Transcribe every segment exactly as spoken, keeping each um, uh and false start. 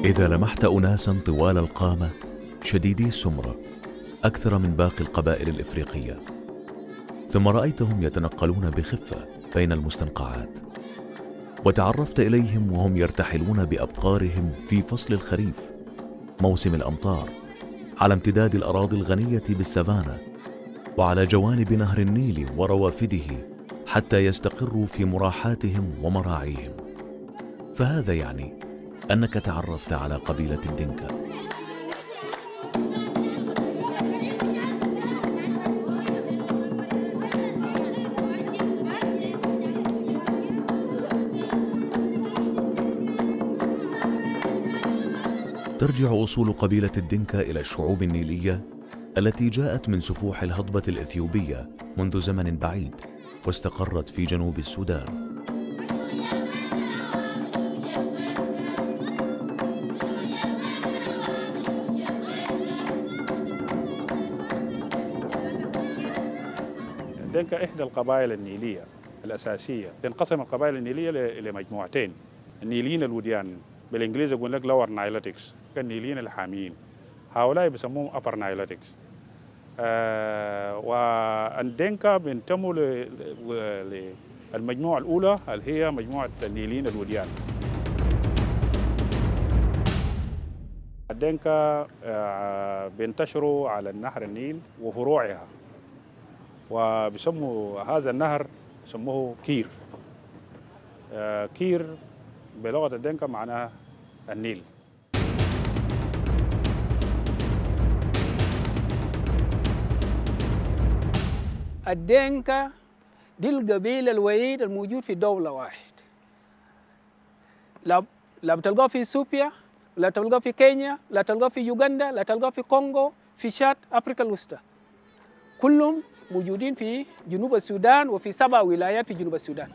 إذا لمحت أناسا طوال القامة شديدي السمرة أكثر من باقي القبائل الإفريقية، ثم رأيتهم يتنقلون بخفة بين المستنقعات، وتعرفت إليهم وهم يرتحلون بأبقارهم في فصل الخريف، موسم الأمطار، على امتداد الأراضي الغنية بالسافانا، وعلى جوانب نهر النيل وروافده، حتى يستقروا في مراحاتهم ومراعيهم. فهذا يعني أنك تعرفت على قبيلة الدينكا. ترجع أصول قبيلة الدينكا إلى الشعوب النيلية التي جاءت من سفوح الهضبة الإثيوبية منذ زمن بعيد، واستقرت في جنوب السودان. دينكا إحدى القبائل النيلية الأساسية. تنقسم القبائل النيلية ل-، لمجموعتين، النيليين الوديان، بالإنجليزي يقول لك Lower Nilotics، النيليين الحاميين، هؤلاء بيسموهم Upper Nilotics. آه، والدينكا بينتموا ل-، ل-، للمجموعة الأولى اللي هي مجموعة النيليين الوديان. الدينكا، آه، بينتشروا على النهر النيل وفروعها، وبيسموا هذا النهر، بيسموه كير. آه، كير بلغة الدينكا معناها النيل. الدينكا دي القبيلة الوحيد الموجود في دولة واحد. لا، لا بتلقاه في إثيوبيا، لا تلقاه في كينيا، لا تلقاه في يوغندا، لا تلقاه في كونغو، في تشاد، أفريقيا الوسطى. كلهم موجودين في جنوب السودان وفي سبع ولايات في جنوب السودان.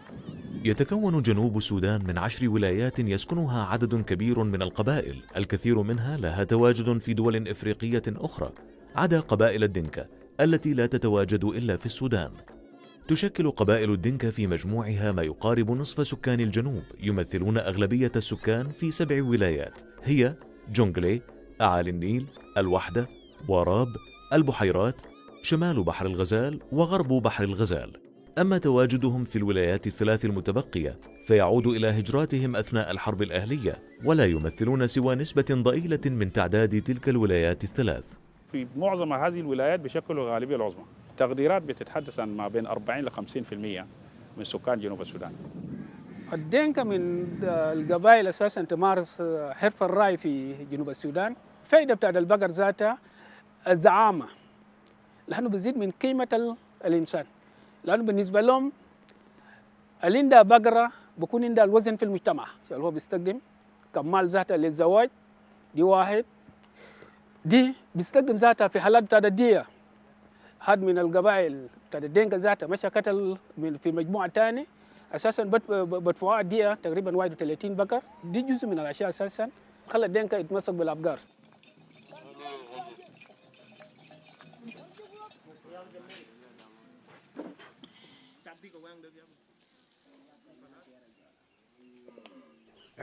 يتكون جنوب السودان من عشر ولايات يسكنها عدد كبير من القبائل، الكثير منها لها تواجد في دول إفريقية أخرى، عدا قبائل الدينكا التي لا تتواجد إلا في السودان. تشكل قبائل الدينكا في مجموعها ما يقارب نصف سكان الجنوب، يمثلون أغلبية السكان في سبع ولايات، هي جونغلي، أعالي النيل، الوحدة، وراب، البحيرات، شمال بحر الغزال وغرب بحر الغزال. أما تواجدهم في الولايات الثلاث المتبقية فيعود إلى هجراتهم أثناء الحرب الأهلية، ولا يمثلون سوى نسبة ضئيلة من تعداد تلك الولايات الثلاث. في معظم هذه الولايات بيشكلوا الغالبية العظمى. تقديرات بتتحدث عن ما بين أربعين لخمسين في المية من سكان جنوب السودان. الدينكا من القبائل أساسًا تمارس حرفة الرعي في جنوب السودان. فايدة بتاعت البقر ذاتها الزعامة، لأنه بيزيد من قيمة ال-، الإنسان، لأنه بالنسبة لهم اللي عندها بقرة بكون عندها الوزن في المجتمع، اللي هو بيستخدم كمال ذاتها للزواج، دي واحد. دي بيستخدم ذاتها في حالات بتاعت الدية. حد من القبائل بتاعت الدينكا ذاتها مشى قتل من، في مجموعة تاني، أساسًا بد-، ب-، بدفعوا الدية تقريبًا واحد وثلاثين بقر. دي جزء من الأشياء أساسًا خلى الدينكا يتمسك بالأبقار.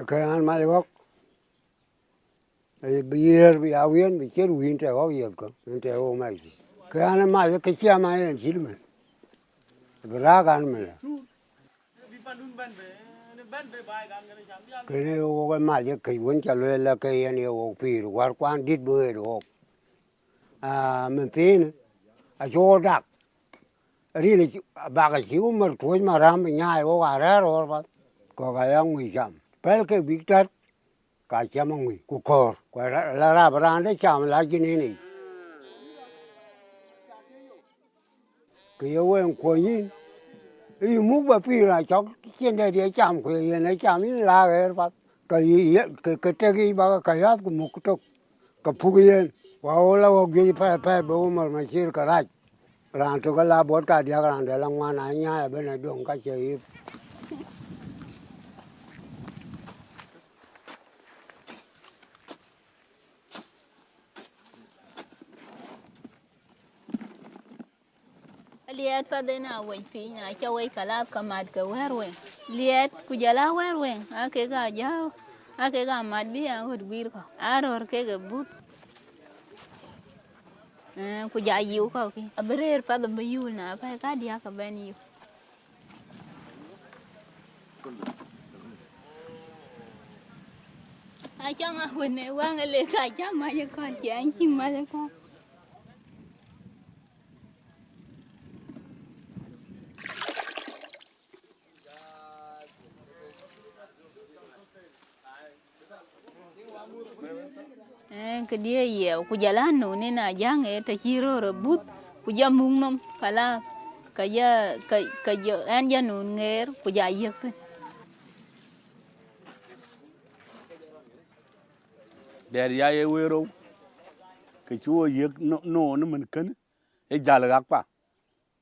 Ke an mac ɣɔ̈k, ee, bï yiëër, bï ya wiën, bï ciët wïïn tɛ̈ ɣɔ̈k yiëthkë, yen tɛ̈ ɣok mac thïn. Ke an mac ke ciɛm a yen cït mën, bï rääk an mën. Kënë ɣok ë mac ë këc wën ca lueel la ke yen ye ɣok pïïr, wärkuan dït bï ɣet ɣok. Aa, mën thiinë, acï ɣok dak, rin acï, bak acï Umar tuɔ̈c maräm bï nyaai ɣok arɛ̈ɛ̈r ɣɔ̈r path, kɔ̈k aya ŋuc cam. Pɛ̈l kek bïk tät, ka cam aŋuc, ku kɔ̈ɔ̈r, ku la rap raan de cam la jinin yic. Ke ye weŋ kuɔny yïn, yï muk ba pïïr acɔk cin dɛ̈t ye cam, ku ye yen ë cam yïn la ɣɛɛr path, ke yï, ke, ke tek yic bak ke yäth ku muk tök, ke puk yen. Wa ɣo la ɣɔ̈k juëc pɛ̈i pɛ̈i bï Umar Macir ke rac. Raan tök ala buɔt kadiäk, raan de la ŋuan aa nyaai abën adoŋ ka cie yith. Liɛɛt path en a wec piny, na ca wec ka lap ka mat ke wɛ̈ɛ̈r weŋ. Liɛɛt ku jɔl a wɛ̈ɛ̈r weŋ, aa kek aa jääu. Aa kek amat bï an ɣöt guiir kɔ̈k, aa röör kek ë buth, eh, ku ja yiu kɔ̈k kï. Abï rëër path abï yul, na pɛ̈i kadiäk ke bɛ̈n yiu. Acä ŋa wën ë wäŋ ë lek, acä mac ë kɔn, cï an cï mac ë kɔn. Eh, këdië yiɛɛu, ku jɔl a nu nin a jäŋ ë të cï röör ë buth, ku jɔ muk nɔm, kala, ka jɔ, ka, ka jɔ, ɛn jɔ nu ŋeer, ku ja yiëk thïn. Dɛɛt ya ye wëërou, ke cï wo yiëk no-, noon ëmën kënë, ë jäl ɣäkpa.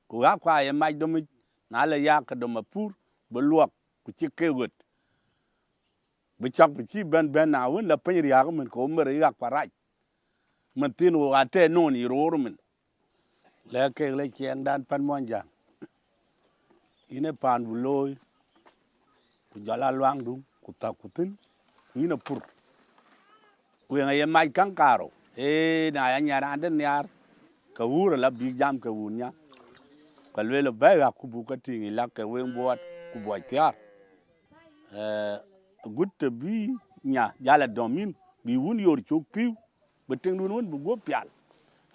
Ku ɣäkpa ye mac domic, na le yak ke dom apur, bï luɔk, ku cï ke ɣöt. Bï cɔk bï cï bɛ̈n bɛ̈n, na wën la piny riääk ëmën, ke wo mer ë ɣäkpa rac. Mën thïn wo atɛ noon yï roor ëmën. Lɛ̈k kek le ciɛɛŋdan pan muɔnyjäŋ. Yïn ë paandu looi, ku jɔl a luaŋdu, ku thäkku thïn, ku yïn apur. Ku yeŋa ye mac käŋ kaarou? Ee, na ya nya raan de nhiaar, ke wuur ala bïk jam ke wun nya. Ka lueel bɛ̈ɛ̈i ɣak ku buk ke tïŋ ë lak ke weŋ buɔɔt ku buɔc thiaar. Eh, agut të bï nya jal a dɔm yïn, bï wun yor cök pïu, bï tiŋdun wën bï guöp pial.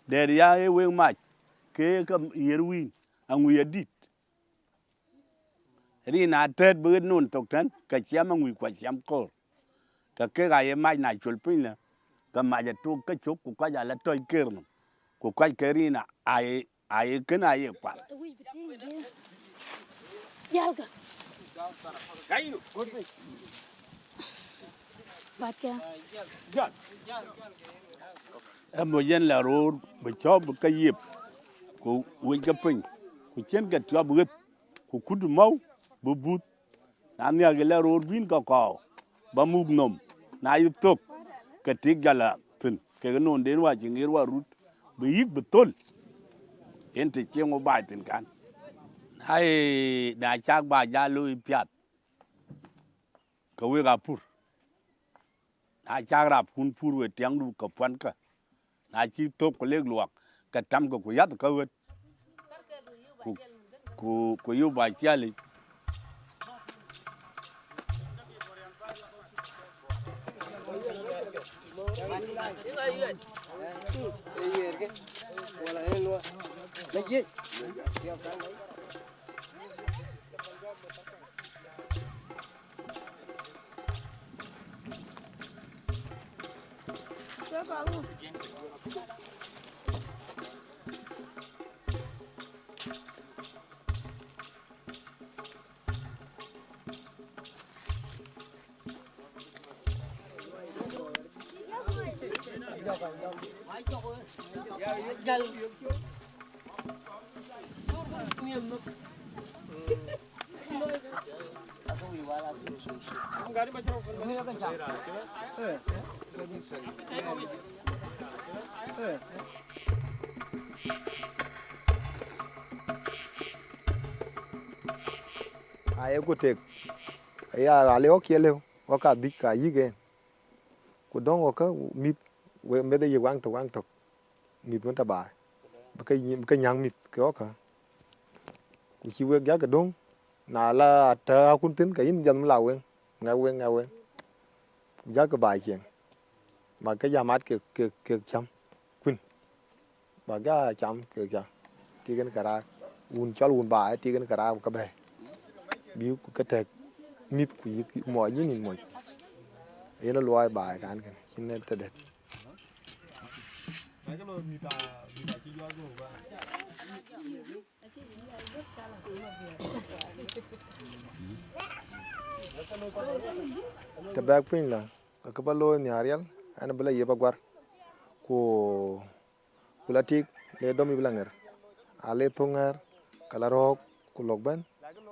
Dɛɛt ya ë weŋ mac, ke ke yiër wïn, aŋui adït. Rin atɛ̈t bï ɣet noon thok tɛ̈n, ke ciɛm aŋui ku aciɛm koor. Ke kek aye mac na col piny lë, ke mac atuk ke cök, ku kɔc ala tɔc ker nhom, ku kɔc ke rin aye, aye kën aye kual. Ë moc yen la roor, bï cɔ̈p bï ke yiëp, ku wec ke piny, ku cïn ke tiɔp ɣeth, ku kut mɔ̈u bï buth. Na nhiäk ë la roor bïn ke kɔɔu, ba muk nhom, na yï thök, ke tik jɔl a thïn, kek nonden wä cï ŋiir wä rut, bï yïk bï thöl, yen të cieŋ wo baai thïn kan. Na ye, na cak ba jal looi piath, ke wek apur. Na cak rapkun pur we tiɛŋdu ke puɔnkë, na cï thök ku lek luɔk, ke tamkë ku yäthkë ɣöt, ku, ku, ku yup ba ciɛlic. Aye ku tek, aya, ɣal ɣɔ̈k cie lëu, ɣɔ̈k ka dhïc ka yïk en. Ku dɔ̈ŋ ɣɔ̈kkë mïth, we meth ë yïk waŋ tök, waŋ tök, mïth wën tɔ̈ baai, bï ke nyi-, bï ke nyääŋ mïth ke ɣɔ̈kkë. Ku cï wek jakë döŋ, na la tɛ̈ akun thïn, ke yïn jɔl la weŋ, ŋɛk weŋ, ŋɛk weŋ. Ku jakë baai cieŋ, ma ke jam mat ke, ke, ke cäm kuïn. Ba ga cam ke ca tik en ke raak, wun cɔl wun baai tik en ke raak ke bɛ̈ɛ̈i, bï ku ke tɛ̈k mïth ku yïk muɔc yïn yïn muɔc. Yen ë luɔi baai kan kën cïn en tëdɛ̈t. Të bɛ̈k piny la, ke kë ba looi nhiaar riɛl, ɛn bï la yep aguar, ku ku la tik le dom yï bï la ŋer, a le thök ŋɛ̈ɛ̈r, ke la rɔ̈ɔ̈k, ku lɔ̈k bɛ̈n,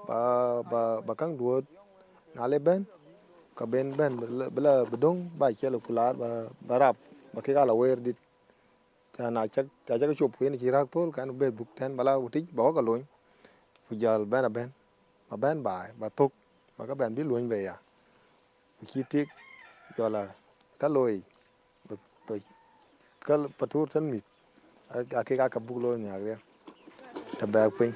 ba, ba, ba käŋ duööt, na le bɛ̈n, ke ben bɛ̈n bï la, bï la, bï döŋ ba ciɛl ku laar ba, ba rap, ba kek aa la weer dït. Ca na cak, ca cak cop ku yen cï rääk thöl, ke ɛn bï dhuk tɛ̈n ba la ku tic, ba ɣɔ̈k alony, ku jäl bɛ̈n abɛ̈n, ba bɛ̈n baai, ba thök, ba ke bɛ̈n bï luöny bei ya. Ku cï tik, Jɔl a ka looi, bï, bï, ka patuur tën mïth, a, a kek aa ka buk looi nhiaak riɛl, të bɛ̈ɛ̈k piny.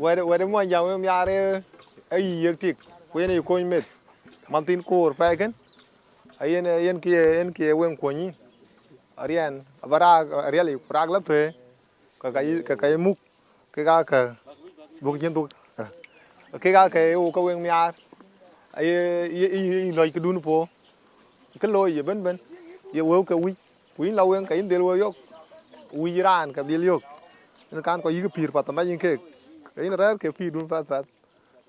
Wɛ̈t, wɛ̈t ë muɔnyjäŋ wek nhiaar ë, ë yï yiëk tik, ku yen ë yï kony meth, man thïn koor pɛɛi kën, ayen, yen kë ye, yen kë ye weŋ kuɔny yïn. Ariɛn abä raak ariɛl yic, ku raak lɔ thëë, ke ka yï, ke ka yï muk, kek aa kä dhuk cïn dhuk, kek aa kä ye wok ke weŋ nhiaar, aye, ye, ye, ye lɔc këdun puɔ̈u. Kë looi ye bën bën, ye wëu ke wïc, ku yïn la weŋ, ke yïn dhil wëu yök, wïc raan ke dhil yök. Yen kan kɔc yïk pïïr path amac yïn keek, ke yïn rɛ̈ɛ̈r ke pïïrdun path path.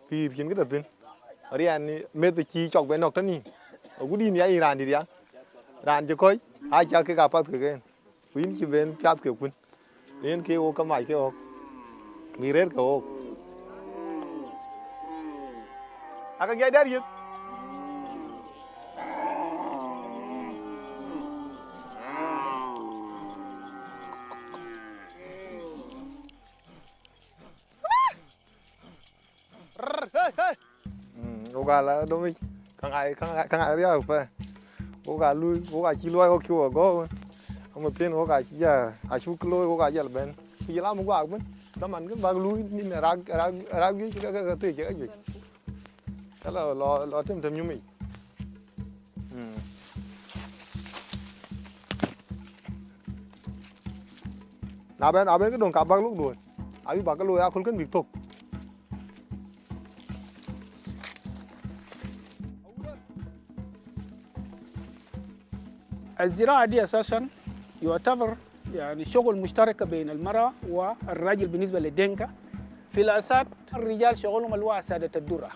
Pïïr cïn kë tɔ̈ thïn. Riɛn meth cï cɔk ben nɔ̈k tënë yïn. Agut yïn ya yïn raandït ya. Raan cï kɔc, aa cak kek apath kek en. Ku yïn cï ben piath kek kuën. Yen ke wok ke mac ke wok. Bï rëër ke wok. Aka giac dɛ̈t yeth. Rrr, hey, hey. Mm, wok aa la domic, ka ŋa, ka ŋa, ka ŋa riääk pɛ̈. Wok aa lui, wok aa cï luɔi, wok cï wok gɔ̈ɔ̈r. Amathiën wok aa cï ja, acuk looi, wok aa jɔl bɛ̈n. Ku jɔl a muk guaak bɛ̈n. Dhaman kën bäk lui, nïn ë rak, rak, rak juëc, ke, ke, ke thëëc, ke juëc. Ke lɔ, lɔ, lɔ tem, tem nyumic. Mm. Na ben, na ben ke döŋ ka bäk luk duööny. Abï bäk ke looi aköl kën bïk thök. الزراعة دي أساسًا يعتبر يعني شغل مشتركة بين المرأة والراجل بالنسبة للدينكا. في الأساس الرجال شغلهم اللي هو حصادة الذرة،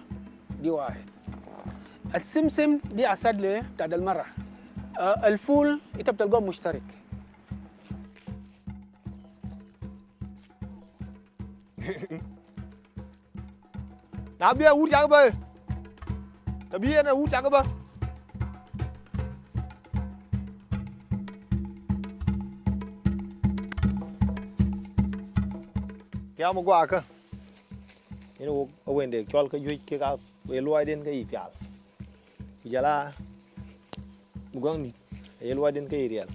دي واحد. السمسم دي حصاد ليه بتاعت المرأة. آه، الفول أنت بتلقاه مشترك. Na bï awut cak bä. Të bï en awut cak bä. Tiam guakä. Yen wok awënde cɔl ke juëc kek a ye luɔiden ke yï pial. Ku jɔl a mugɔŋdït, aye luɔiden ke yï riɛl.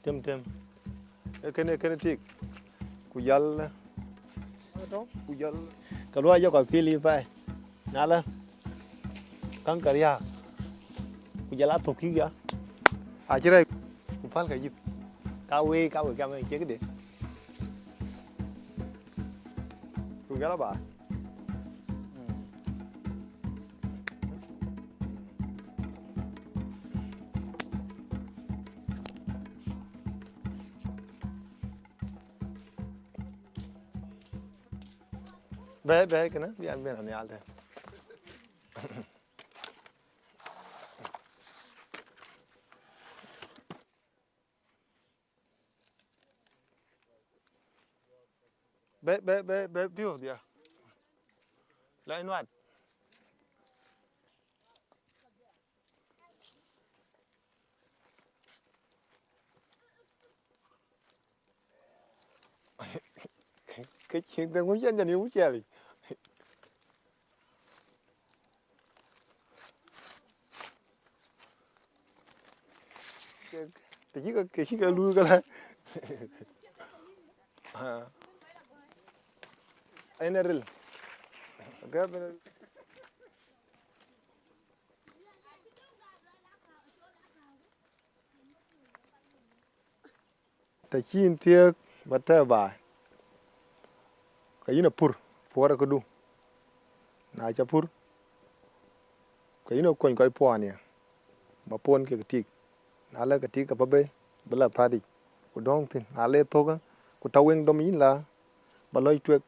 Tem, tem. Ee kënë, kënë tik. Ku jɔl, ku jɔl. Ke luɔi jɔkɔ pil yï pɛ̈i. Na lë, käŋ ke riääk. Ku jɔl a thök kïk ya. Acï rɛɛc. Ku päl ke yïth. Ka wei, ka wei, ka wei, cï këde. Ku jɔl a ba. Bɛ̈ɛ̈i, bɛ̈ɛ̈i kënë, bï an ben anhial tɛ̈n. Bɛ̈ɛ̈i, bɛ̈ɛ̈i, bɛ̈ɛ̈i, bɛ̈ɛ̈i piɔ̈ɔ̈th ya. Lɔ nuan. Ke cïn ke ŋuc en jɔn yï wuciɛɛl yic. Ke, ke cï ke, ke cï ke luui këlä. Ah. En ë ril. Ke ben Të cï yïn thiëëk ba tɛ̈ baai, ke yïn apur, Puɔ̈r ë këdu, na ca pur, ke yïn ë kony kɔc puɔɔn ye, ba pon kek tik. Na lɛ̈k ke tik ke bä bei, bï la thadic, ku dɔ̈ŋ thïn. Na le thök, ku tɔ weŋ dom yïn la, ba lɔc tuek,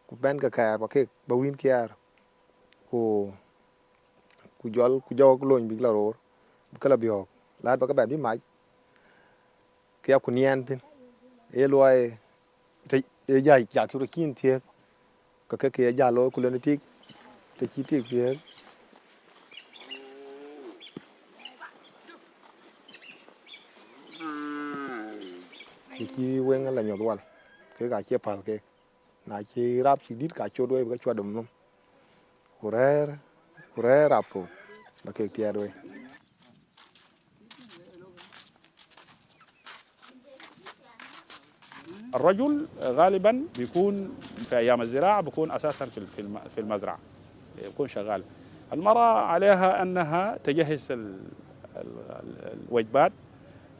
ku bɛ̈n ke kɛɛr ba kek, ba wïn kiɛɛr, ku, ku jɔl, ku jɔk lony bïk la roor, bï ke la biɔ̈ɔ̈k, laat ba ke bɛ̈n bï mac, ke ya ku niɛɛn thïn. Ee luɔi, të, ee jäl cak cï rɔt cïn thiëëk, ke ke ke ye jäl looi ku lënë tik, të cï tik thiëëk. Të cï weŋ la nyuɔth wal, kek acie päl kek. Na cï rap cï dït, ka cot wei bï ke cuat dom nhom. Ku rɛ̈ɛ̈r, ku rɛ̈ɛ̈r rap thok, ba kek tiɛɛt wei. الرجل غالبًا بيكون في أيام الزراعة بيكون أساسًا في ال-، في الم-، في المزرعة، يكون شغال. المرأة عليها أنها تجهز ال-، ال-، ال-، الوجبات،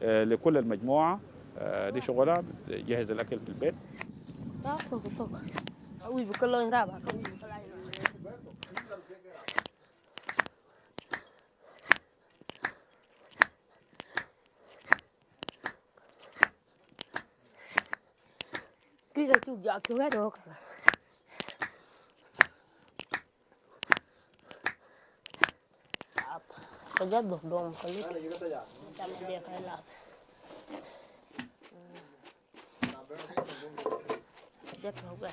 آه، لكل المجموعة. آه، دي شغلها، بتجهز الأكل في البيت. Kï ke cuk jɔ cuk ɣɛ̈t ɣɔ̈k. Ke jɔ dhuk dom ke lut. Cam de ke lath. Jɔ thok bɛ.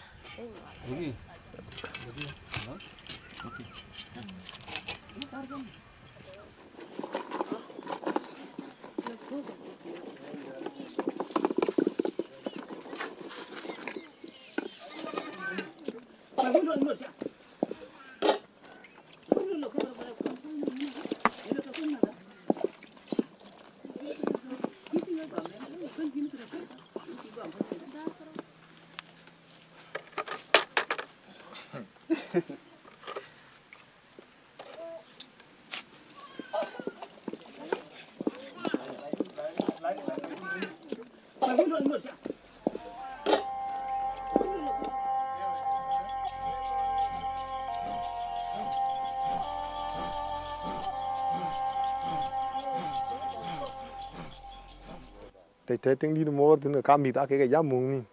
Të, të tiŋ dït moor thïn, ke ka mïth aa kek ke jam muŋ nhïïm.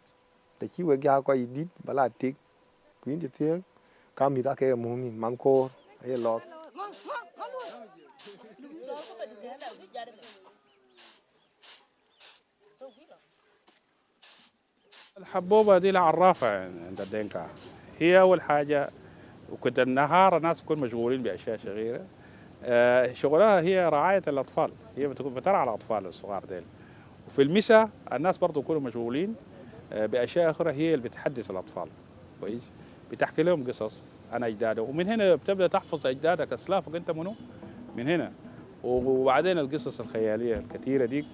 Të cï wek ya kɔc dït ba la tik, ku yïn cï thiëëk, ka mïth aa kek ke muŋ nhïïm, manh koor aye lɔɔk. الحبوبة دي لها عرافة عند الدينكا. هي أول حاجة، وكده النهار الناس يكون مشغولين بأشياء صغيرة. آه، شغلها هي رعاية الأطفال، هي بتكون بترعى الأطفال الصغار ديل. وفي المساء الناس برضو يكونوا مشغولين، آه، بأشياء أخرى هي اللي بتحدث الأطفال. كويس؟ بتحكي لهم قصص عن أجدادهم، ومن هنا بتبدأ تحفظ أجدادك، أسلافك أنت منو؟ من هنا. وبعدين القصص الخيالية الكتيرة ديك،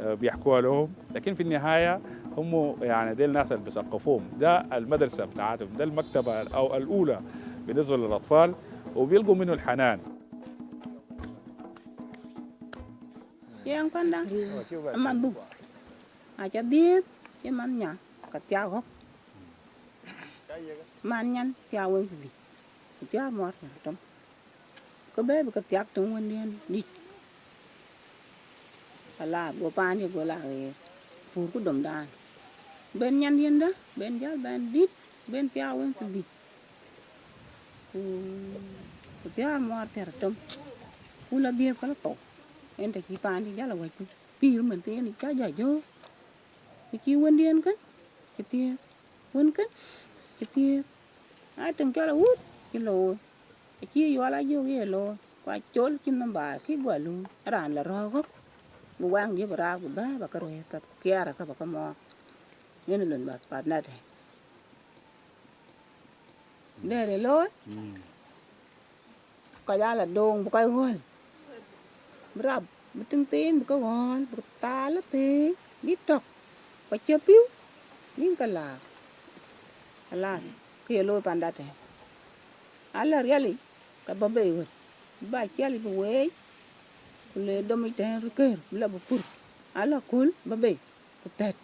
آه، بيحكوها لهم، لكن في النهاية هم يعني ديل الناس اللي بيثقفوهم، ده المدرسة بتاعتهم، ده المكتبة أو الأولى بالنسبة للأطفال، وبيلقوا منه الحنان. Ciɛɛŋ panda, aman dhuk. Aca dhiëëth, cï man nya, ka thiak ɣɔ̈k. Man nyan thiak weŋ thiërdhïc, ku thiak muɔɔr thiärdhetem. Ke bɛ̈ɛ̈i bï ke thiak töŋ wëndiɛ̈n dït. Ala, go paandiɛ̈ go la ɣeer, pur ku domdan. Ben nyandiɛ̈n dä, ben jäl bɛ̈n dït, ben thiak weŋ thiërdhïc. Ku, ku thiäär muɔɔr thiärdhetem. Ku la dhiëëth ka la thou. En të cï paandiɛ̈ jäl awäc thïn. Pïïr mën thïn ca jɔ jɔ̈ɔ̈k. Ku cï wëndiɛ̈n kën, cï thiëëk. Wën kën, cï thiëëk. Na tïŋ cɔl awut, cï looi. Acï yual ajök ye looi. Ku acol cïn nhom baai, kï guɔ luui. Raan la rɔ̈ɔ̈k ɣɔ̈k. Bï waŋdiɛ̈ bï raak bï bɛ̈ɛ̈i ba ke ruëëth path, ku kiɛɛr aka ba ke mɔɔk. Yen ë lon ba path nɛ̈t ë. Dɛ̈ɛ̈r ë looi, kɔc aa la dooŋ bï kɔc ɣɔ̈l, bï rap, bï tïŋ thiin bï ke ɣɔ̈l, bï thaal ë thiin, bï tök, ku cïï pïu, bï ke laak. Alan, kë ye looi panda tɛ̈n. Ala riɛlic, ke bɔ̈ bei ɣöt, bï ba ciɛlic bï weec, ku le domic tɛ̈n röt këër, bï la bï pur. Ala köl, bɔ̈ bei, ku thɛ̈t.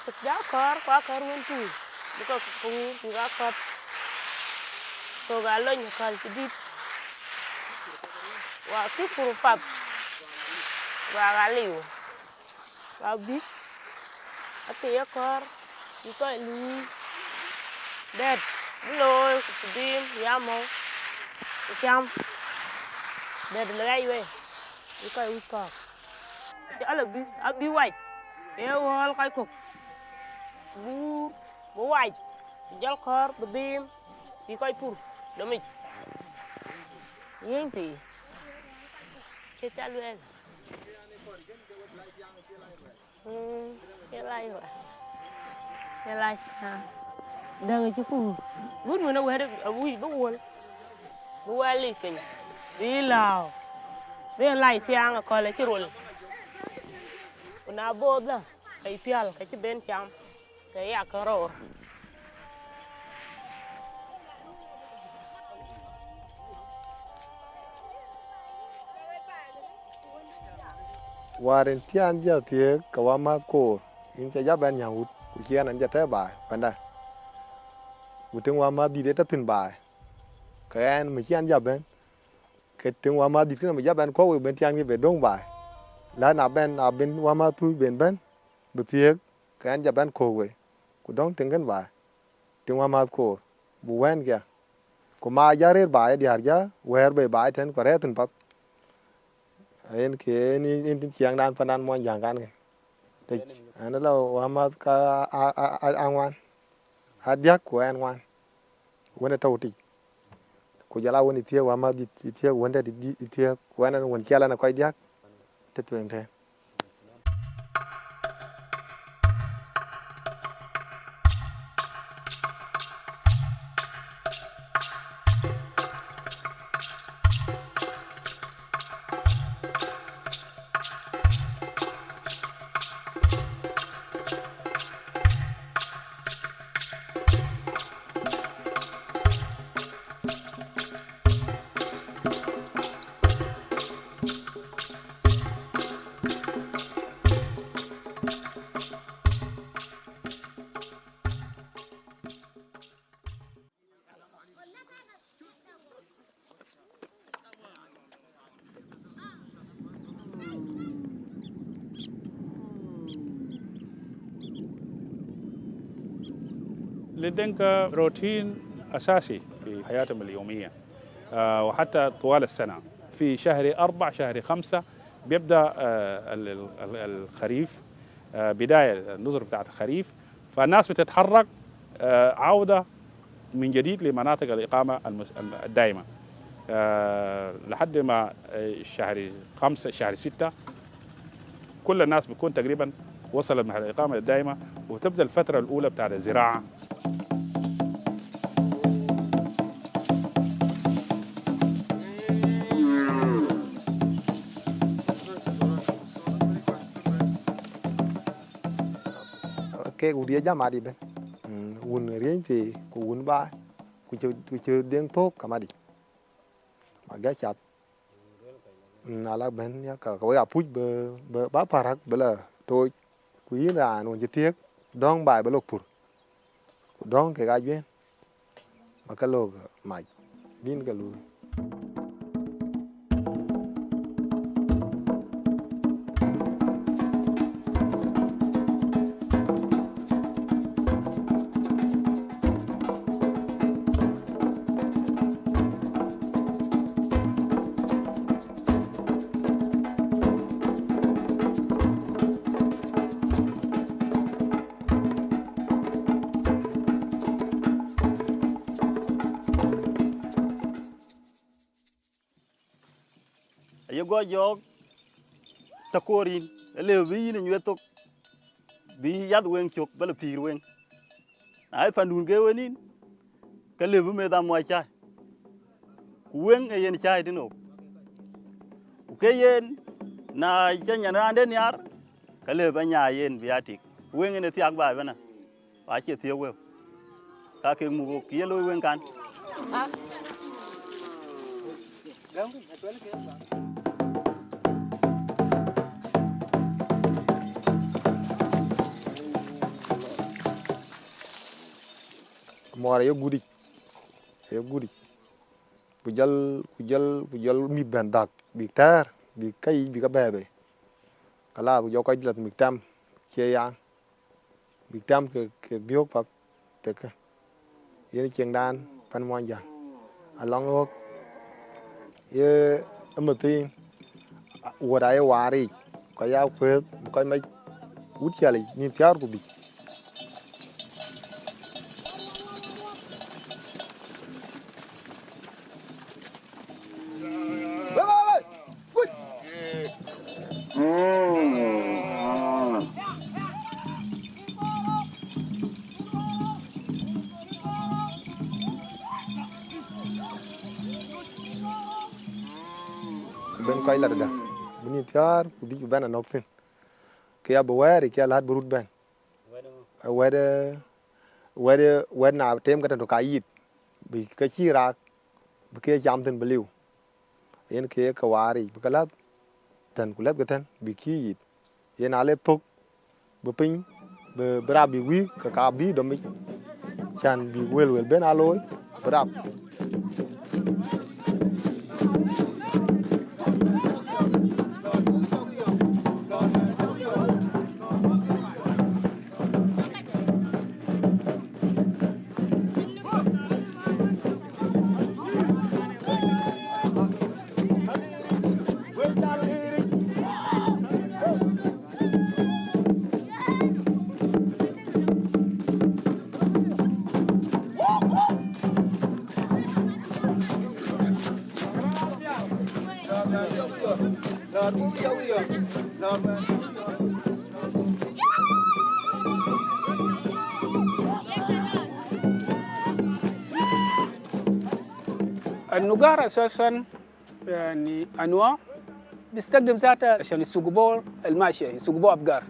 Kɔc ja kɔɔr, ku akɔɔr wën tui, bï kɔc ke ŋuur bïk aa kɔ̈th. Kɔ̈k aa lony ë kɔ̈l cï dït, wa kï pur path, wa ɣa liu, wa bïk, akë ye kɔɔr, bï kɔc luui, dɛ̈t bï looi, ku bï dhiim, ya mɔ̈u, ku cam, dɛ̈t lë ɣɛc wei, bï kɔc wïc kɔ̈ɔ̈k. Cɔl abï, abï wac, ee ɣɔ̈ɔ̈l kɔc kök, bï wuur, bï wac, bï jɔl kɔ̈ɔ̈r, bï dhiim, bï kɔc pur domic. Yiëëny thii, cï ca lueel. Mm, ye lac wa. Ye lac, ha. Däŋ cï ku. Wut wën awɛ̈t awïc bï wol. Bï wɛl lic piny. Bï lääu. Bï lac thiaaŋ akɔ̈l acï rol. Ku na both la, ka yï pial, ka cï ben cam. Ke ya ke röör. Wäär yen cï an jɔ thiëëk, ke wämäth koor, yïn ca jɔ bɛ̈n nyääŋ wut, ku cï ɛn an jɔ tɛ̈ɛ̈u baai panda. Ku tiŋ wämäth dït ë tɔ̈ thïn baai, ke ɛn më cï an jɔ bɛ̈n, ke tiŋ wämäth dït kënë më jɔ bɛ̈n kɔ̈k wei ben tiaŋkï bï döŋ baai. Lɛ̈k na bɛ̈n, na ben wämäth thuc ben bɛ̈n, bï thiëëk, ke ɛn jɔ bɛ̈n kɔ̈k wei, ku döŋ tiŋ kënë baai. Tiŋ wämäth koor, bï wɛ̈n kiɛ̈. Ku ma jɔ rëër baai, diäär jɔ wɛ̈ɛ̈r bei baai tɛ̈n, ku rɛ̈ɛ̈r thïn path. Yen ke yen, yen, yen ciɛɛŋdan pandan muɔnyjäŋ kan kën. Tëc, ɛn la wämäth ka a, a, a, a ŋuan. A diäk ku ɛn ŋuan. Wën ë tɔ̈u tic. Ku jɔl a wën ë thiëëk wämäth dït, ë thiëëk wën dɛ̈t ë thiëëk, ku ɛn ɛn wën ciɛl ɛn ë kɔc diäk. Të tueŋ tɛ̈n. للدينكا روتين أساسي في حياتهم اليومية، آه، وحتى طوال السنة. في شهر أربعة، شهر خمسة بيبدأ، آه، ال-، ال-، ال-، الخريف، آه، بداية النظر بتاعت الخريف، فالناس بتتحرك، آه، عودة من جديد لمناطق الإقامة المس-، الم-، الدائمة. آه، لحد ما، آه، شهر خمسة، شهر ستة، كل الناس بيكون تقريبًا وصلت محل الإقامة الدائمة، وتبدأ الفترة الأولى بتاعت الزراعة. Kek wut ye jam adï bɛ̈n. Mm, wun riëny thii, ku wun baai, ku cï, ku cï deŋ thök ka madï. Ma gɛ cath. Mm, ala bɛ̈n ya ka, ka wek apuc bï, bï, ba parak bï la tooc. Ku yïn raan wun cï thiëëk, dɔ̈ŋ baai bï lok pur. Ku dɔ̈ŋ kek ajuëën. Ma ke lok mac, bïn ke luui. Aye gɔc jɔɔk tɛ̈ koor yïn, alëu bï yïn ë nyuɛth thok, bï yath weŋ cök, bä la pïïr weŋ. Na ye pandun geeu ë nïn, ke lëu bï meth aa muɔc cäi, ku weŋ ee yen cäi tënou. Ku ke yen, na cï nyan raande nhiaar, ke lëu bä nyaai yen bï aa tik. Ku weŋ yen ë thiak baai ëbɛ̈n, acie thiëëk wëu. Ka kek muk ɣok, kë ye looi weŋ kan. Muɔɔr aye gutic, aye gutic. Ku jɔl, ku jɔl, ku jɔl mïth bɛ̈n dhäk, bïk tɛ̈ɛ̈r, bïk ka yic, bïk abɛ̈ɛ̈i bei. Kalath, ku jɔ kɔc lath mïth tɛm, cie yaaŋ, bïk tɛm ke, ke biök path, tekë. Yen cieŋdan pan Muɔnyjäŋ. Alɔŋ ɣɔ̈k, ye ëmëthiin, wuɔ̈t aye waar yiic, kɔc aa kuëëth, bï kɔc mac wut ciɛlic, nïn thiäär ku dhïc. Bën kɔc lat ëdä, bï nïn thiäär ku dhïc bï bɛ̈n anɔ̈k thïn. Ke ya bï wɛ̈ɛ̈r, ke ya lät bï rut bɛ̈n. Wɛ̈t, wɛ̈t, wɛ̈t na teem ke tɛ̈n tök ka yith, bï ke cïï raak, bï ke cam thïn bï liu. Yen ke ke waar yic, bï ke läth tɛ̈n ku lɛ̈thkë tɛ̈n, bï kï yith. Yen ale thök, bï piny, bï, bï rap bï wïïk, ke ka bï domic, cän bï wël wël ben aa looi, bï rap. النجار أساسًا، يعني، أنواع بيستخدم ذاته عشان يسوقوا بو الماشية، يسوقوا بو أبقار.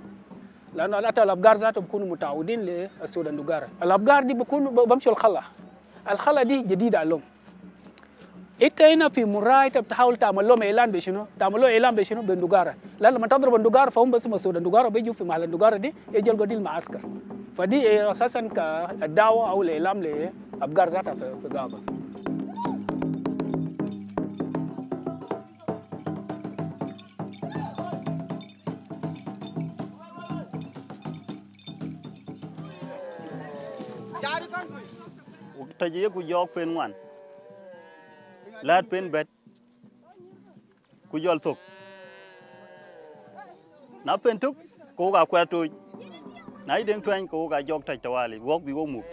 لأنه حتى الأبقار ذاته بيكونوا متعودين لصوت النجارة. الأبقار دي بيكونوا ب-، بمشوا الخلا. الخلا دي جديدة عليهم. أنت هنا في مراعي، أنت بتحاول تعمل لهم إعلان بشنو؟ تعمل لهم إعلان بشنو؟ بالنجارة. لأن لما تضرب النجارة، فهم بسمعوا صوت النجارة، بيجوا في محل النجارة دي، يجي يلقوا دي المعسكر. فدي، إيه، أساسًا كالدعوة أو الإعلام لأبقار ذاتها في، في غابة. Tɔc ye ku jɔɔk pen ŋuan, läät pen bɛ̈t, ku jɔl thök. Na pen tök, ke wok aa kuɛth tooc. Na cï deŋ tuɛny, ke wok aa jɔɔk tɔc tawali, wok bï wok muk.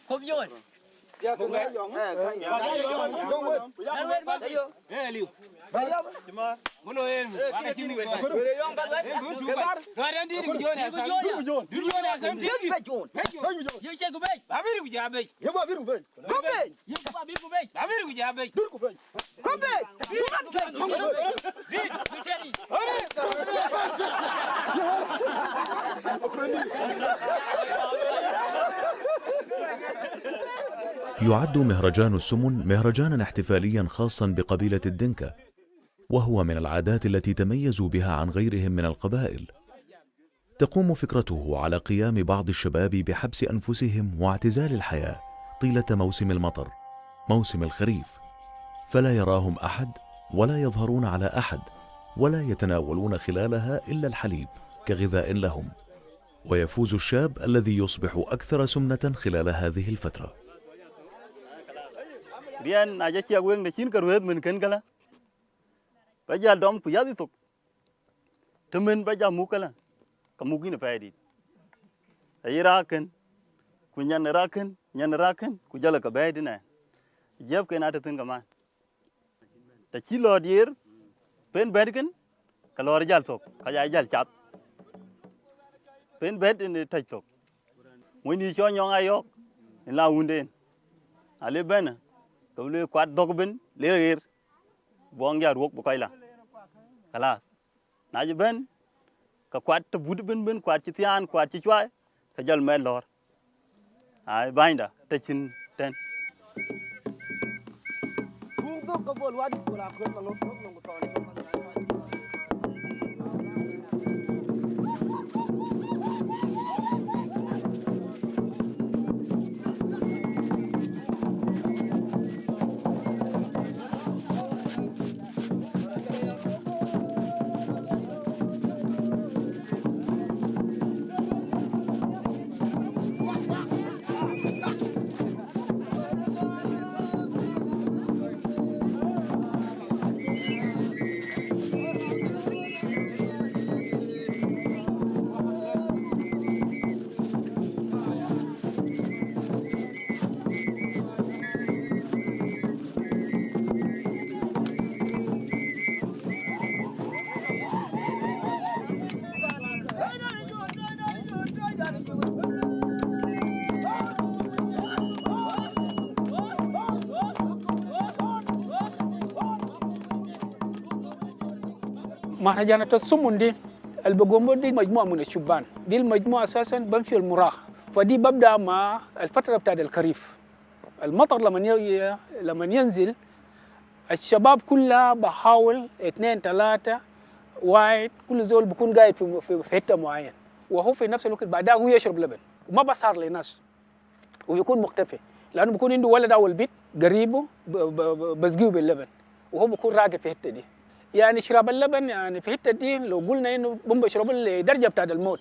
Kop John. Aliu. Mulo en, waka chini ko. En dun tu ba. Lo en diri ku John ya. Diri ku John ya. Diri ku John ya. Diri ku John. Ye che ku bei. Babiri ku ja bei. Ye babiri ku bei. Ku bei. Ye babiri ku bei. Babiri ku ja bei. Diri ku bei. Ku bei. Ku bei. Diri. Ku cheri. يعد مهرجان السمن مهرجانًا احتفاليًا خاصًا بقبيلة الدنكا، وهو من العادات التي تميزوا بها عن غيرهم من القبائل. تقوم فكرته على قيام بعض الشباب بحبس أنفسهم واعتزال الحياة طيلة موسم المطر، موسم الخريف، فلا يراهم أحد ولا يظهرون على أحد، ولا يتناولون خلالها إلا الحليب كغذاء لهم. ويفوز الشاب الذي يصبح أكثر سمنة خلال هذه الفترة. Riɛn na jɔ ciɛk weŋ de cïn ke ruëëth mën kën këlä, ba jäl dɔm ku yath ithok. Të mën ba jam muk këlä, ka muk yïn ë pɛɛi dït. Ayï raak kën, ku nyan ë raak kën, nyan ë raak kën, ku jɔlë ke bɛ̈ɛ̈i tënë. Jiëëpken aa tëthiin ke man. Të cï lɔ̈ɔ̈t yer, Pen bɛ̈t kën, ke lɔ̈ɔ̈r jäl thök, ka ja jäl cath. Pen bɛ̈t ë tɔ̈c thök. Wënydït cɔl Nyɔŋ Ayɔ̈ɔ̈k, ë la wunden. Na le bɛ̈n, ke bï lueel kuat dhɔ̈k ëbën, le ɣer, buɔŋ ja ruɔ̈k bï kɔc la. Kalath. Na cï bɛ̈n, ke kuat tɛ̈ but ëbën bën, kuat cï thiaan, kuat cï cuai, ke jɔl mɛt lɔ̈ɔ̈r. Ai, bänyda, tɛ̈ cïn tɛ̈n. مهرجانات السمن دي اللي بقوموا دي مجموعة من الشبان. دي المجموعة أساسًا بمشي المراح. فدي ببدأ مع الفترة بتاعت الخريف. المطر لما ي-، لما ينزل، الشباب كلها بحاول اتنين تلاتة واحد، كل زول بكون قاعد في، في، في حتة معين، وهو في نفس الوقت بعدها هو يشرب لبن وما بسهر لناس، وبيكون مختفي، لأنه بيكون عنده ولد أو البيت قريبه ب-، ب-، ب-، بسقيه باللبن، وهو بيكون راقد في الحتة دي. يعني شراب اللبن، يعني في الحتة دي لو قلنا إنه هم بيشربوا لدرجة بتاعت الموت.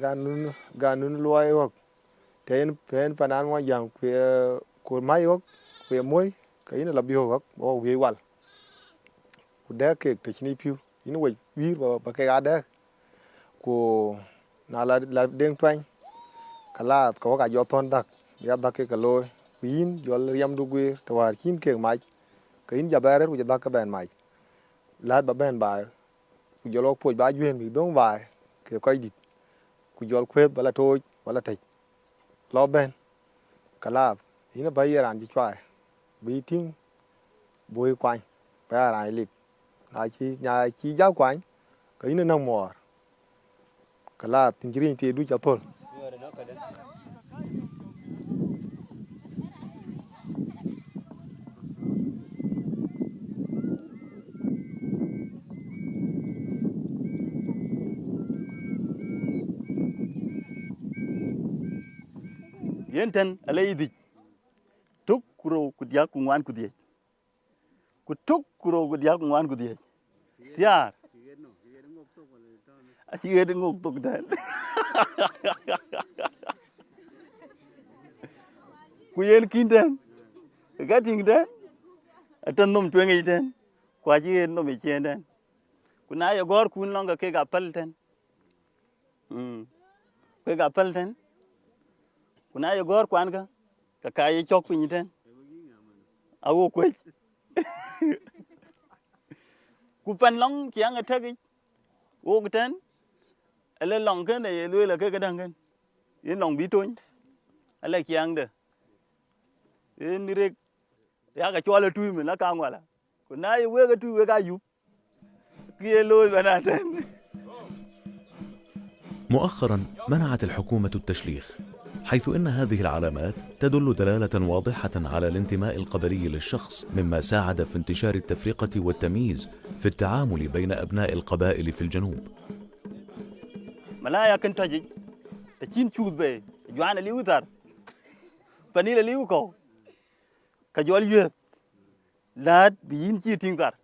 Ganun, ganun luɔi ɣɔ̈k. Tɛ̈ yen, tɛ̈ yen panan muɔnyjäŋ ku ye, ku mac ɣɔ̈k, ku ye muɔi, ke yïn ala bï ɣɔ̈k, ba ɣɔ̈k wiëc wal. Ku dɛ̈k kek tɛ̈ cïn yic pïu, yïn wec wïïr ba, ba kek aa dɛ̈k. Ku na la, la deŋ tuany, ke laath ke ɣɔ̈k ajɔ thɔ̈n dhäk, bï ya dhäk kek ke looi. Ku yïn jɔl riɛmdu guiir, tɛ̈wäär cïn kek mac, ke yïn ja bɛ̈n rëër ku jɔ dhäk ke bɛ̈n mac. Lät ba bɛ̈n baai, ku jɔl ɣɔ̈k puɔc ba juëën bïk döŋ baai, ke kɔc dït, ku jɔl kuëëth ba la tooc, ba la tɛ̈c. Lɔ bɛ̈n, ke laath, yïn abä ye raan cï cuai, bï yï tïŋ, bï yï kuany, ba ya raan lip. Na cï, na cï ja kuany, ke yïn anäk muɔɔr. Ke laath, thïn cï riëny thiëëdu ca thöl. Yen tɛ̈n ala yï dhïc, tök ku rou ku diäk ku ŋuan ku dhiëc. Ku tök ku rou ku diäk ku ŋuan ku dhiëc. Thiaar. Acï ɣet ŋok thok tɛ̈n. Ku yen kïn tɛ̈n. Ka tïŋ tɛ̈n. Atɛ̈n nhom tueŋ yic tɛ̈n. Ku acï ɣet nhom ë ciëën tɛ̈n. Ku na ye gɔ̈ɔ̈rkun lɔŋ ke kek apäl tɛ̈n. Mm. Kek apäl tɛ̈n. Ku na ye gɔ̈ɔ̈r kuan kä, ke ka ye cɔk piny tɛ̈n. Awo kuec. Ku pan lɔŋ ciɛɛŋ ë tɛ̈k yic, wok tɛ̈n, ale lɔŋ kën aye lueel ake këdäŋ kën. Yen lɔŋ bï tony, ale ciɛɛŋde. Yen rek, yakë cɔl ë tui mën, akaŋ wala. Ku na ye wek ë tui wek ayup. Kë ye looi bɛ̈n atɛ̈n. مؤخرا منعت الحكومة التشليخ، حيث إن هذه العلامات تدل دلالة واضحة على الانتماء القبلي للشخص، مما ساعد في انتشار التفرقة والتمييز في التعامل بين أبناء القبائل في الجنوب. Malaya kën tɔ̈c yic, tɛ̈ cïn cuuth bei, juan aliu thar, panil aliu kɔ̈u, ke jɔl yuëëth, läät bï yïn cïï tïŋ thar.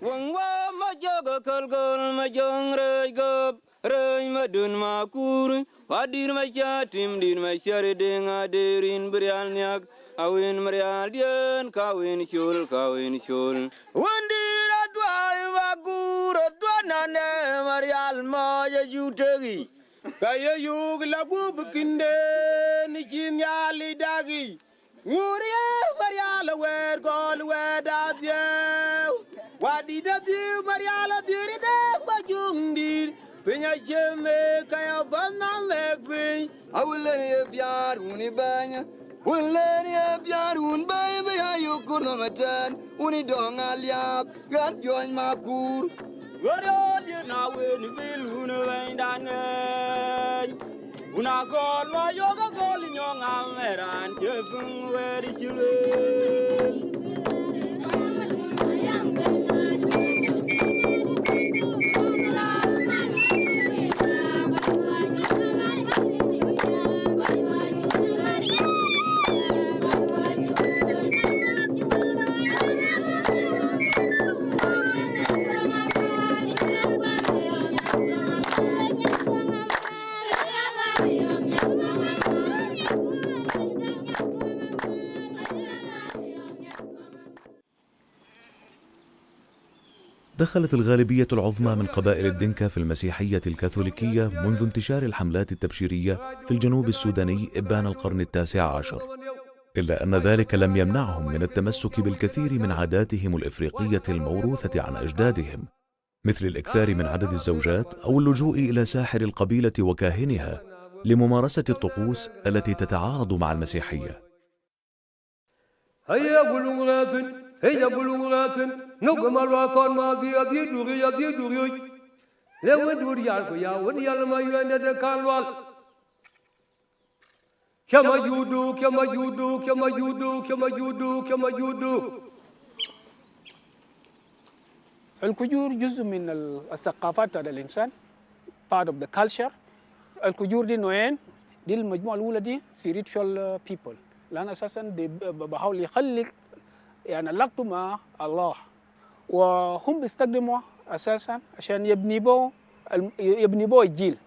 Wëŋ wä ma jɔk ë käl göl ma jöŋ rëëc gɔ̈p, rëëc ma dun ma kuur, wa dït ma cä tim dït ma cä ri deŋ adeer yïn bï rial nhiäk, a wën ma rial diën, ka wën col, ka wën col. Wën dït athuai ma guur athuan nane ma rial mɔc acu tek yic, ka ye yök la gup kïnde. Në cï Nhialic dak yic, ŋur ye Marial awɛɛr gɔl wɛɛt adhiëëu. Wadït adhiëëu Marial adhiëëu de Majuŋdït, piny acï mɛk ka ya bɔ̈ nhom mɛk piny. Awulen ye biaar wun ë bɛ̈ny, wulen ye biaar wun bɛ̈ny bï ya yök kur nhom ëtɛ̈ɛ̈n, wun ë dɔ̈ŋ aliap, ɣän piɔ̈ny makuur. Ɣöt rööl ye na wen ë bil wun ë bɛ̈nydan ŋeeny. Wun agɔl ma yök agɔl nyɔŋ amɛran cï piŋ wɛ̈t cï lueel. دخلت الغالبية العظمى من قبائل الدنكا في المسيحية الكاثوليكية منذ انتشار الحملات التبشيرية في الجنوب السوداني إبان القرن التاسع عشر، إلا أن ذلك لم يمنعهم من التمسك بالكثير من عاداتهم الإفريقية الموروثة عن أجدادهم، مثل الإكثار من عدد الزوجات أو اللجوء إلى ساحر القبيلة وكاهنها لممارسة الطقوس التي تتعارض مع المسيحية. Aye gulung retin, aye gulung retin, nuk ma lua ton ma di adi duri adi duri. Le wen dur yal ko ya wen yal ma yende de kan lual. Kema judu, kema judu, kema judu, kema judu, kema judu. الكجور جزء من ال-، الثقافات بتاعت الإنسان، part of the culture. الكجور دي نوعين، دي المجموعة الأولى دي spiritual people، لأن أساسًا دي ب-، ب-، بحاول يخلق يعني علاقته مع الله، وهم بيستخدموا أساسًا عشان يبني بو الم-، يبني بو الجيل.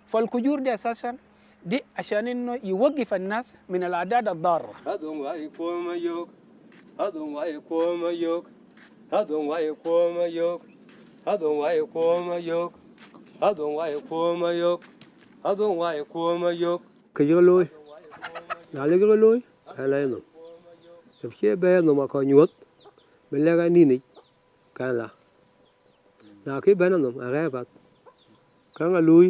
فالكجور دي أساسًا دي عشان إنه يوقف الناس من العادات الضارة. Adhong wa ikuom ayok, adhong wa ikuom ayok, adhong wa ikuom ayok, adhong wa ikuom ayok, adhong wa ikuom ayok, adhong wa ikuom ayok. Kë yï looi, na lek yï looi, ka lɛ̈i nhom. Të cie bɛ̈ɛ̈i nhom akɔ̈l nyuɔ̈th, bï lɛ̈k anïn yic, ka la. Na kï bɛ̈n anhom, arɛ̈ɛ̈r path. Käŋ aluui,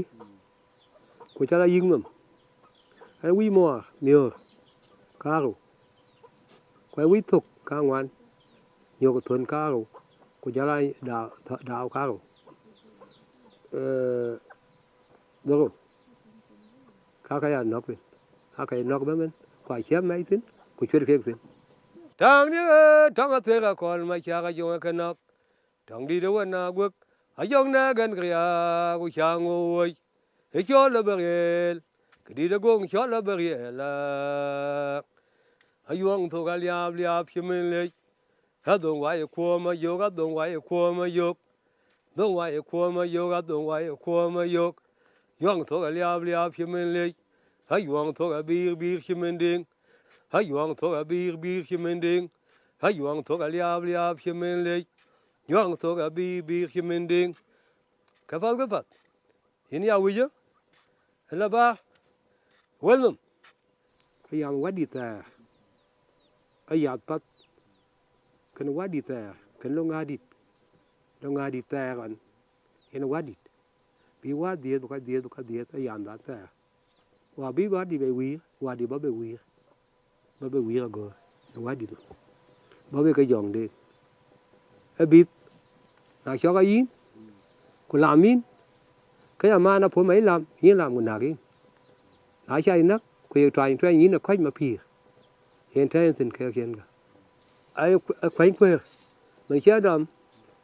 ku cä la yïk nhom. Ɣɛn wïc muɔɔr, miöör, kaarou. Ku ɣɛn wïc thök, kaŋuan, nyök thön kaarou, ku jɔl a dau, dau kaarou. Ee, dhorou, ka ka ya nɔ̈k thïn, ka ka ya nɔ̈k ëbɛ̈n, ku aciɛ̈p mɛc thïn, ku cuet keek thïn. Täŋ diɛ̈, ee, täŋ athëër akɔ̈l, ma cäk ajöŋ ë ke nɔ̈k. Täŋ dït ë wën aguëk, ajɔŋ nɛ̈k ɛn kë riääk, ku cäŋ ŋö wööc, ë cɔl abï riɛl, kë dït ë göŋ cɔl abï riɛl, aa. Ayuɔŋ thok aliaap liaap cï min lec, adhong wa ye kuɔɔm ayök, adhong wa ye kuɔɔm ayök, adhong wa ye kuɔɔm ayök, adhong wa ye kuɔɔm ayök. Yuɔŋ thok aliaap liaap cï min lec, ayuɔŋ thok abiir biir cï min diŋ, ayuɔŋ thok abiir biir cï min diŋ, ayuɔŋ thok aliaap liaap cï min lec, yuɔŋ thok abiir biir cï min diŋ. Kë path, kë path, yïn ya wïcë, ëlë ba wël nhom. Ke yam wädït thɛɛr, ë yath path, kën wädït thɛɛr, kën löŋ ŋäätdït, löŋ ŋäätdït thɛɛr ɣɔn, yen wädït, bï wäär dhiëëth, bï ka dhiëëth, bï ka dhiëëth, ë yamdan thɛɛr. Wa bï wädït bei wïïr, wädït bɔ̈ bei wïïr, bɔ̈ bei wïïr agöör, ë wädït nhom, bɔ̈ bei ke jɔŋden. Ë bïth, na cɔk a yïn, ku lam yïn, ke ya maan apuɔ̈u ma yï lam, yïn lam ku näk yïn. Na ca yï näk, ku ye tuany tuɛny yïn ë kɔc ma pïïr, yen tɛ̈ɛ̈n thïn kek yen ka. Ai, ë kuɛny kuëër, man cï a dɔm,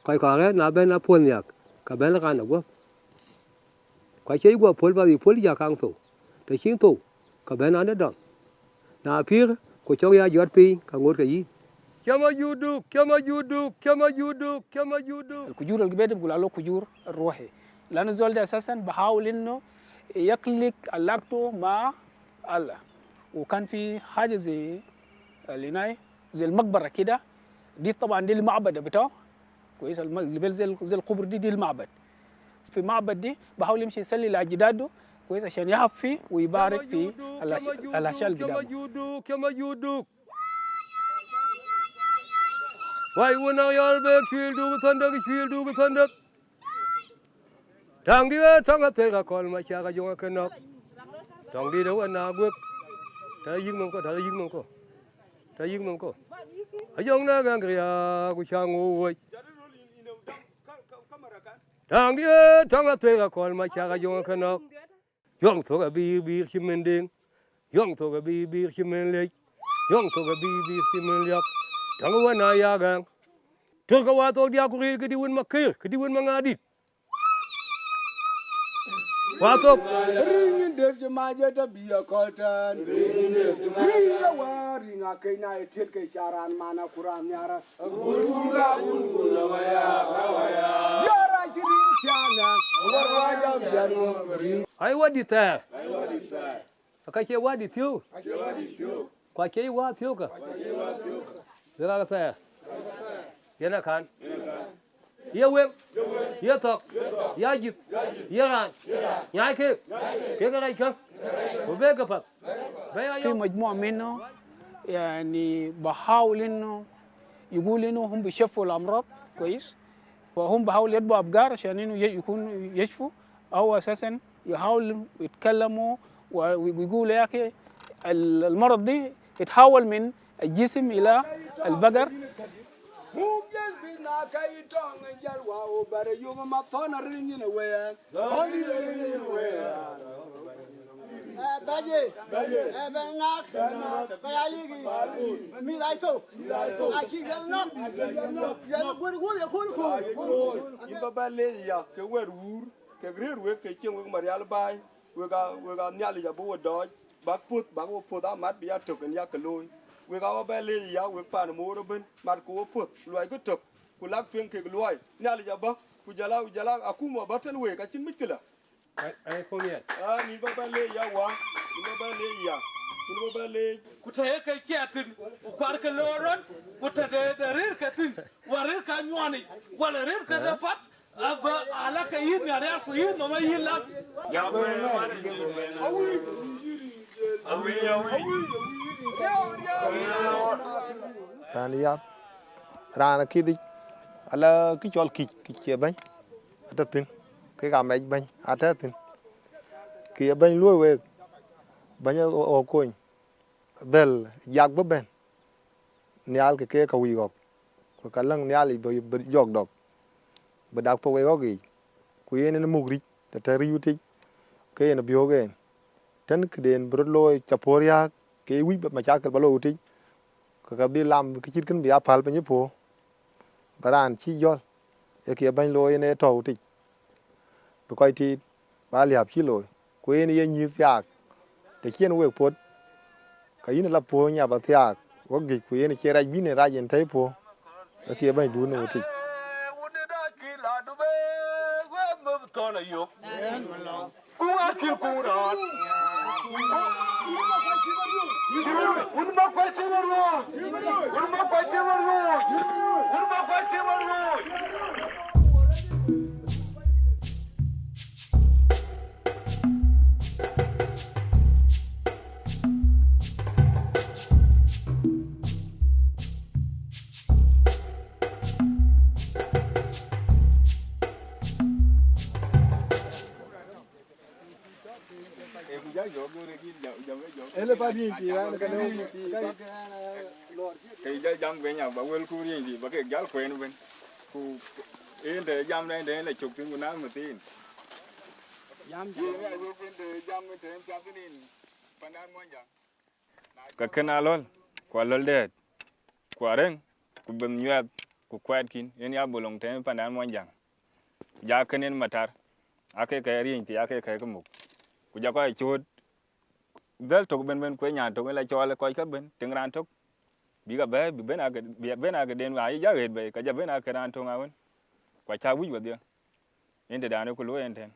kɔc kɔ̈k rɛ̈ɛ̈r na bɛ̈n apuɔ̈l nhiäk, ka bɛ̈n ɣan aguɔ̈p. Ku acie yï guɔ puɔ̈l path, yï puɔ̈l jäk kaŋ thou, të cïn thou, ka bɛ̈n ɣan ë dɔm. Na pïïr, ku cɔk ya jɔt piny, ka ŋoot ke yïn. Kema judu, kema judu, kema judu, kema judu. الكجور القبيل بقول عليه كجور روحي، لأنه الزول ده أساسًا بحاول إنه يخلق علاقته مع الله. وكان في حاجة زي الهناي، زي المقبرة كده، دي طبعًا دي المعبد بتاعه. كويس، الم-، القبيل زي ال-، زي القبر دي، دي المعبد. في معبد دي بحاول يمشي يصلي لأجداده، كويس، عشان يهب فيه ويبارك في الأش-، الأشياء القدام. Wai wun a yɔl bek cuil duk thändäk, cuil duk thändäk. Täŋ dï ë täŋ athek akɔl ma cak ajöŋ akë nɔ̈k. Täŋ dï de wën a guek. Tɛ̈ yïk nɔm kɔ, tɛ̈ yïk nɔm kɔ. Tɛ̈ yïk nɔm kɔ. Ajöŋ na gäŋ riääk ku ca ŋoot wec. Täŋ dï ë täŋ athek akɔl ma cak ajöŋ akë nɔ̈k. Yɔŋ thok abï bï cï min diŋ. Yɔŋ thok abï bï cï min lec. Yɔŋ thok abï bï cï min liɔk. Täŋ wën a yak gäŋ. Tök ke wa thok diäk ku ril këdï wën ma kër, këdï wën ma ŋadït. Wa thok. Ring in def cï mac ë tɛ̈ bï akɔl tɛ̈n. Ring in def cï mac. Ring ë wa, ring akëc na ye tiët ke ca raan man akuran nhiara. Ai wädït thɛɛr. Ka cie wädït thiöök. Ku acie wädït thiöök ka. Wek aa ke thɛɛr. Yen akan. Ye weŋ. Ye thɔ̈k. Ye ajïth. Ye raan. Nyaai keek. Kek rɛc kä. Ku bek ke path. في مجموعة منه، يعني، بحاول إنه يقول إنه هم بيشفوا الأمراض كويس، وهم بحاول يطبعوا أبقار عشان إنه ي-، يكون يشفوا. هو أساسًا يحاول يتكلموا و-، ويقولوا يا أخي، ال-، المرض دي يتحول من الجسم إلى البقر. Muk Yecu bï na ka yï tɔŋ ë jäl wa o bɛ̈rɛ yök ë mathɔn arëër nyin ë wëë. Thɔn yïn arëër nyin ë wëë. Ë, bɛ̈c ë, ë, bɛ̈ny ŋak, bɛ̈ny ŋak, bɛ̈ny aliki, mïth aa thou, mïth aa thou, acïk riɛl nɔ̈k, acïk riɛl nɔ̈k, riɛl guöt guöt ye kööl kööl. Yïn ba bɛ leec ya, ke wɛ̈t wuur, ke rëër wek, ke cieŋ wek Marial baai. Wek aa, wek aa Nhialic abï we dɔɔc, bäk puɔ̈th, bäk we puɔ̈th aa mat bï ya tök en yak ke looi. Wek aa wä bɛ leec ya, wek paan moor ëbën, matkë we puɔ̈th, luɔikë tök, ku lak tueŋ kek luɔi. Nhialic abä, ku jɔl aa, ku jɔl aa akuma abä tën week, acïn mickila. Ai, ai, kom yɛn. Aa, nïn bä bɛ leec ya wä, nïn bä bɛ leec ya, nïn bä bɛ leec. Ku tɛ̈ ye ke ciɛɛth thïn, ku kuarkë looi röt, ku tɛ̈ de, de rëërkë thïn, wala rëërkë anyuɔɔnic, wala rëërkë de path, Aba, ala ke yïn Nhialic ku yïn nɔm ayï lat. Raan yath, raan akïdhic, ala kï cɔl kïc, kïc cie bɛ̈ny, atɔ̈ thïn, kek amɛc bɛ̈ny, atɔ̈ thïn. Kï ye bɛ̈ny luɔ̈i week, bɛ̈ny ë ɣɔ̈k kony, dhël jak bï bɛ̈n. Nhial ke ke ka wïc ɣɔ̈k, ku ka läŋ Nhialic bï, bï jɔk dɔk, bï dak thok ë ɣɔ̈k yiic, ku yen en muk ric, tɛ̈ tɛ̈ ric wutic, ke yen biöök en. Tën këden bï röt looi ca puɔ̈u riääk, ke wïc ba macakël ba looi wutic, ke ka dhil lam kë cït kën bï ya päl piny ë puɔ̈u, ba raan cï jɔl, ee kë ye bɛ̈ny looi en ee tɔ̈u wutic. Bï kɔc tiit, ba liääp cï looi, ku yen ye nyïïth thiaak, tɛ̈ cïn wek puɔ̈t, ka yïn ala puɔ̈u nya ba thiaak, wek gïc, ku yen cie rac bïn en rac en tɛ̈i puɔ̈u, ee kë ye bɛ̈nydun ë wutic. Ele pa ni ti, kan, kan ni ti, kan, kan, kan, Lord. Ke jal jam ke nya ba wël ku riëny di ba ke jal kuen ben. Ku en de jam de, de le chok tin ku na me tin. Jam, jam. Ke kën alɔ̈l, ku alɔ̈l dɛɛt, ku arëŋ, ku bɛ̈n nyuɛɛth, ku kuɛɛt kïn, yen ya bï lɔŋ tënë pandan Muɔnyjäŋ. Ku ja kën en matar, ake kɛ̈i riënythii, ake kɛ̈i ke muk. Ku ja kɔc cööt dhël tök ëbën ëbën, ku ë nyan tök en la cɔɔl ë kɔc ke bën, tiŋ raan tök. Bïk abɛ̈ɛ̈i, bï bën ake, bï bën ake den, ayï ja ɣet bei, ka ja bën ake raan töŋ awën. Ku acä wïc wedhie. Yen tëdan ë ku looi en tën.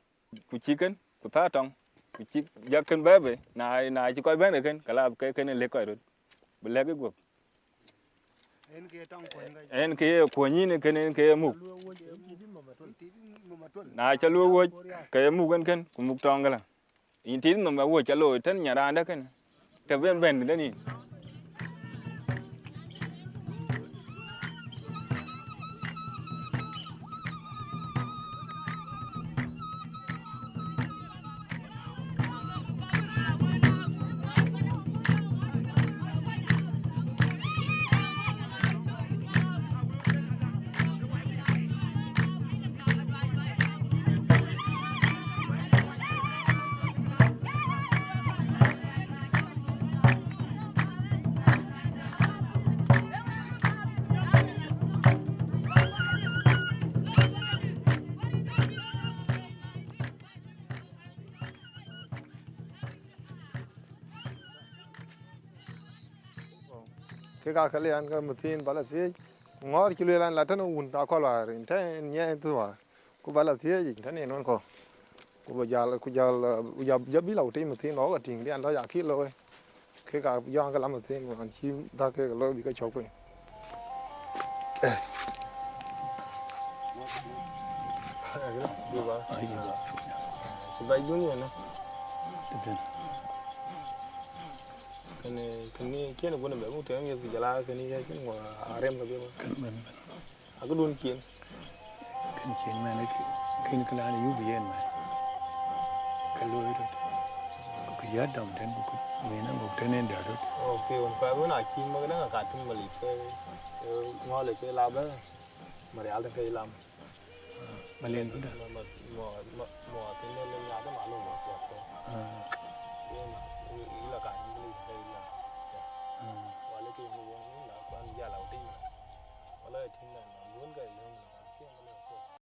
Ku cï kën, ku thaa tɔŋ, ku cï ja kën bɛ̈ɛ̈i bei, na, na cï kɔc bɛ̈n ke kën, ka la ke kën en lëk kɔc röt, bï lɛ̈k ë guöp. En ke ye kuɔny yïn ë kën, en ke ye muk. Na ca luɔ̈k wuɔ̈c, ke ye muk en kën, ku muk tɔŋ këlä. Yïn tit nhom awuɔ̈c ca looi tën nyan raan dɛ̈ kënë. Të ben bɛ̈n këdë yïn? Kek aa këlë an, ke mïthiin ba la thiëëc, ku ŋɔ̈ɔ̈r cï lueel an, la tënë wun akɔ̈l wäär, rin tɛ̈n nyiɛɛn thïn wäär, ku ba la thiëëc yic tënë yen wën kɔ̈u. Ku ba jäl, ku jäl, ku jäl, jäl bï la ku tïc mïthiin ba wok a tïŋ, bï an, lɔc akï looi. Kek aa jɔŋ ke la mïthiin, ku an, cï dhäk kek looi bï ke cɔk piny. Ku bac duŋ yen. Kënë, kënë cïn ë bun ë bɛ buk tëëm yeth, ku jɔl aa kënë ye cïn ŋö arem kedhie bä. Kën bɛ̈n bɛ̈n. Akëdun cin. Kën cin mɛn, kën këlan yup yen mɛn. Ka looi rot. Ku ya dɔm tën, ku ku ŋiɛn ŋok tën en dɛ̈t rot. Ok, wën kuɛth wën acï mak däŋ ka tïŋ Malik ke, ke ŋɔ̈l ke la bä. Marial tën ke ilam. Malen kuda. Ma, ma, ma, ma, ma, tin ne le nya de ma lo ma so ko. Ah. Yen, ila ka ni le ka ila. Ah. Wala ke ni won ni la kwan jala uti. Wala tin na, na, won ka ile na, ke na ko.